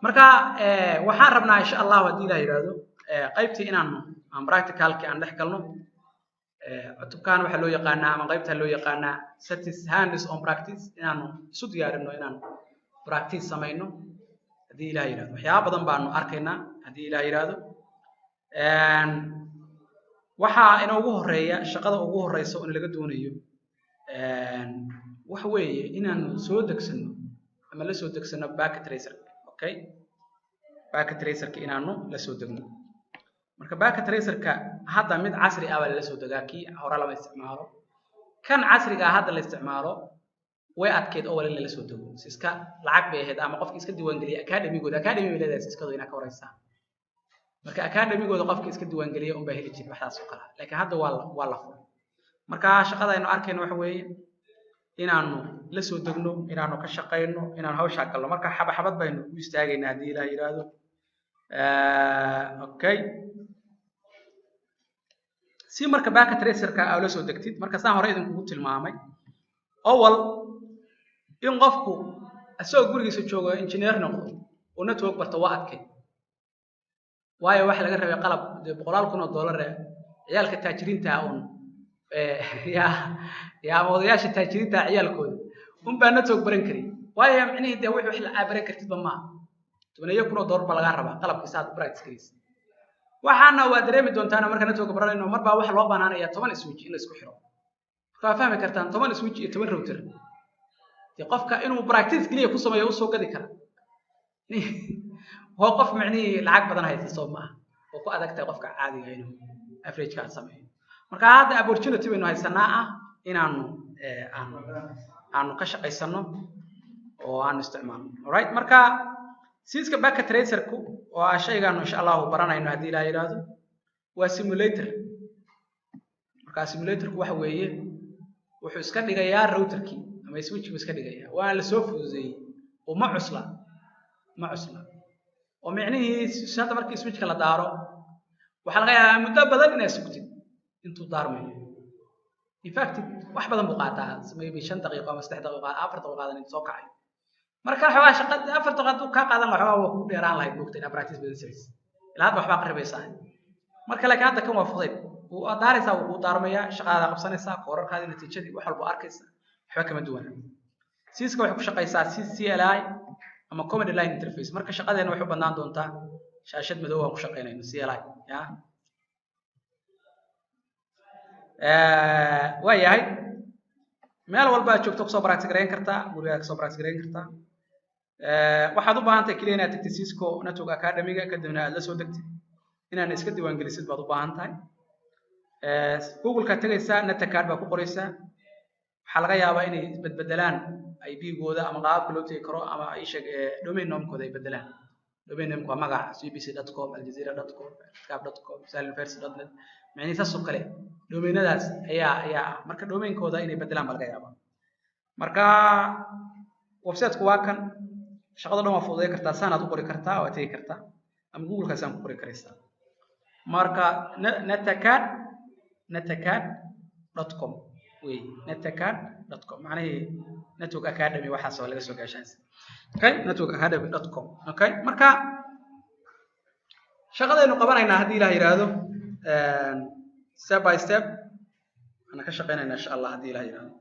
Marka waxaan rabnaa, insha Allahu, haddii Ilaah yidhaahdo, qaybtii inaan aan practicalki aan dhex galno. Cutubkan waxaa loo yaqaanaa ama qaybtaa loo yaqaanaa CERT's hands on practice, inaanu isu diyaarino inaan practice samayno, haddii Ilaah yidhahdo. Waxyaaba badan baanu arkaynaa, haddii Ilaah yidhaahdo. Waxaa inoogu horeeya, shaqada ugu horeysa in laga doonayo waxa weeye inaanu soo degsano ama la soo degsano Packet Tracer. Okay, Packet Tracerka inaanu la soo degno. Marka Packet Tracerka hadda mid casri ah baa lala soo degaa, kii hore lama isticmaalo. Kan casriga ah hadda la isticmaalo way adkeyd oo wali lala soo dego. Cisco lacag bay ahayd, ama qofki iska diiwaangeliya academygooda. Academy bay leedahay Ciscodu, inaa ka wareysaa. Marka academygooda qofki iska diiwaangeliya unbaa heli jiray waxdaas oo kale, laakiin hadda waa la furay. Marka shaqada aynu arkayno waxa weeye inaanu la soo degno, inaanu ka shaqayno, inaanu hawshaa galno. Marka xaba xabad baynu u istaagaynaa, haddii Ilaah yidhaahdo. Okay, si marka Packet Tracerka aa la soo degtid, marka saan hore idinkugu tilmaamay, owal in qofku isagoo gurigiisa joogo engineer noqdo oo network barto waa adkay, waayo waxa laga rabay qalab dee boqolaal kun oo dollar eh. Ciyaalka taajiriinta un yaa yaa ama odayaasha taajiriinta ciyaalkooda un baa network baran kari, waayo micnihii dee wix la baran kartidba maaha. 10,000 oo dollar baa lagaa rabaa qalabkiisa aad practice garaysid. Waxaana waa dareemi doontaan marka network baranayno, mar baa waxa loo banaanaya 10 switch in la isku xiro. Marka waa fahmi kartaan, 10 switch iyo 10 router dee qofka inuu practice keliya ku sameeyo usoo gadi kara waa qof micnihii lacag badan haysta, soo maaha? Oo ku adag tahay qofka caadiga inuu average-ka sameeyo. Marka hadda opportunity baynu haysanaa ah inaanu aanu ka shaqaysano oo aanu isticmaalno. Alright, marka Cisco Packet Tracerku oo ah shaygaanu insha Allahu baranayno, haddii Ilaah yidhaahdo, waa simulator. Marka simulatorku waxa weeye wuxuu iska dhigayaa routerkii ama switchkii iska dhigayaa, waana la soo fududeeyey oo ma cusla, ma cusla. Oo micnihii hadda markii switchka la daaro, waxaa laga yaabaa muddo badan inaad sugtid intuu daarmayo. In fact, wax badan buu qaataa, maybe 5 daqiiqo ama 3 daqiiqo, 4 daqiiqo qaadan intuu soo kacayo. Marka xoogaa shaqa 4 daqiiqo hadduu kaa qaadan lahaa, xoogaa waa kugu dheeraan lahayd, moogta, inaad practice badan samaysid, ilaa hadda waxbaa qaribaysaa. Marka laakiin hadda kan waa fudayd, wuu daaraysaa, wuu kuu daarmayaa, shaqadaada qabsanaysaa, koorarkaadii, natiijadii, wax walba arkaysa, waxba kama duwana. Cisco waxay ku shaqaysaa CLI ama command line interface. Marka shaqadeena waxay u badnaan doontaa shaashad madow aan ku shaqaynayno, CLI ya. Waa yahay, meel walba aad joogto kusoo practice garayn kartaa, gurigaa kasoo practice garayn kartaa. Waxaad u baahan tahay keliya inaad tagtid Cisco Network Academy-ga, kadibna aad la soo degtid, inaad iska diiwaangelisid baad u baahan tahay. Google-kaad tegaysaa, NetAcad baa ku qoraysaa. Waxaa laga yaabaa inay bedbedelaan IP-gooda ama qaababka loo tegi karo ama ay sheeg domain name-kooda ay bedelaan. Domain name waa magaca, cbc.com, aljazeera.com, cap.com, salinverse.net, micnihi saas oo kale domainadaas ayaa ah. Marka domainkooda inay bedelaan baa laga yaabaa. Marka website-ku waa kan, shaqada dhan waa fududay kartaa, saanaad u qori kartaa, waa tegi kartaa, ama Google-kaasaan ku qori karaysaa. Marka netacad netacad.com wey, netacad.com, macnihii network academy waxaas oo laga soo gaashaas. Okay, networkacademy.com. Okay, marka shaqadaynu qabanaynaa, haddii Ilaah yidhaahdo, step by step ana ka shaqaynaynaa, insha Allah, haddii Ilaah yidhaahdo.